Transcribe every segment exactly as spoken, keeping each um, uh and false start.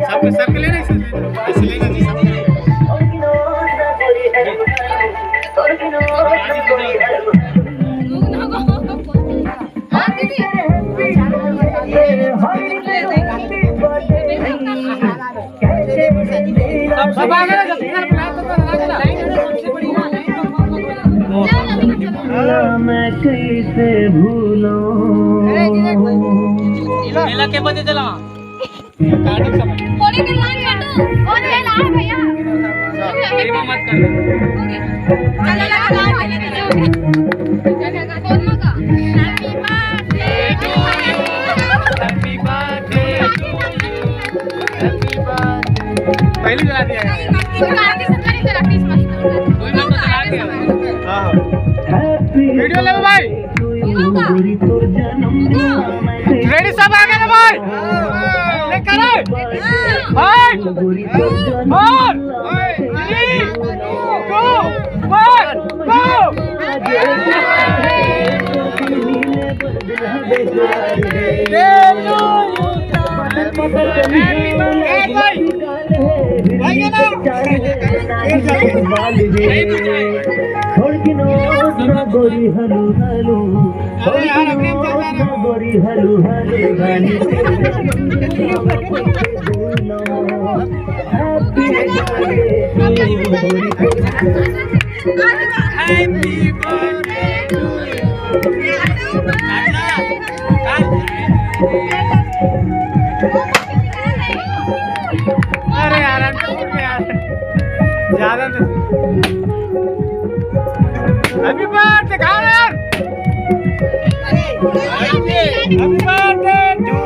सबके, सबके लेना है, ऐसे लेना नहीं, सबके लेना। मैं कैसे भूलूं? मेला के बजे चला। थोड़े दिन बाद बैठो। और ये लाए भैया। मत कर। चलो, लगा, लगा, लगा। Happy birthday to you। Happy birthday to you। Happy birthday। पहली जला दिया है। Christmas, Christmas। कोई मत तो जला दिया। हाँ। Video ले भाई। Ready, सब आ गए ना भाई? लेकर आए। Five, four, three, two, one, go। छोड़ के ना गोरी हलू हलू, छोड़ के ना गोरी hello hello. Happy birthday to you। Happy birthday to you। अरे यार, अंकल, यार, ज्यादा तो। Happy birthday, खा रहे यार। Happy birthday to you।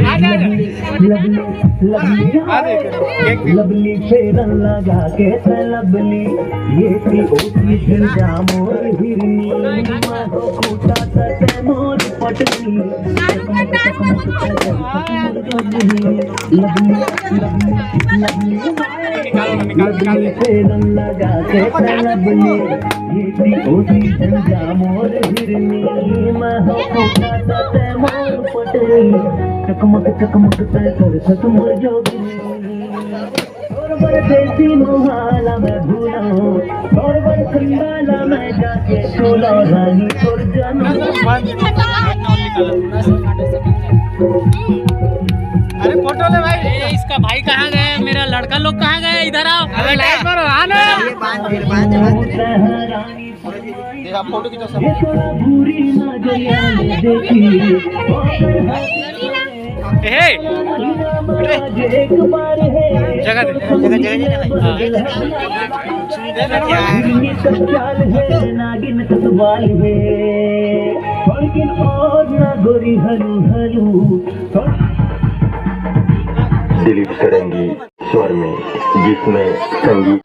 आ जा, आ जा। लवली, लवली, लवली फेरन लगा के ते लवली, ये थी ओसी झंझा मोर हिरनी, मारो खूटा ते मोर पटनी। लवली, लवली, लवली, लवली फेरन लगा के ते लवली, ये थी ओसी झंझा मोर हिरनी, मारो खूटा ते मोर पटनी। चकमक चकमक ते सरसत मोर जोगनी। तोर बर देसी मोहाला मैं भूलो, तोर बर खंडाला मैं जाके तोला रानी तोर जनम। अरे फोटो ले भाई। ए, इसका भाई कहाँ गए? मेरा लड़का लोग कहाँ गए? इधर आओ। अरे लाइट मारो, आ ना। ये बांध, ये बांध, ये बांध। तेरा फोटो खींचो सब। हे, जगह दे। जगह, जगह, जगह, जगह। हाँ। नागिन कतवाल है। और ना गोरी हलू हलू। दिलीप सरंगी स्वर में, जिसमें संगीत।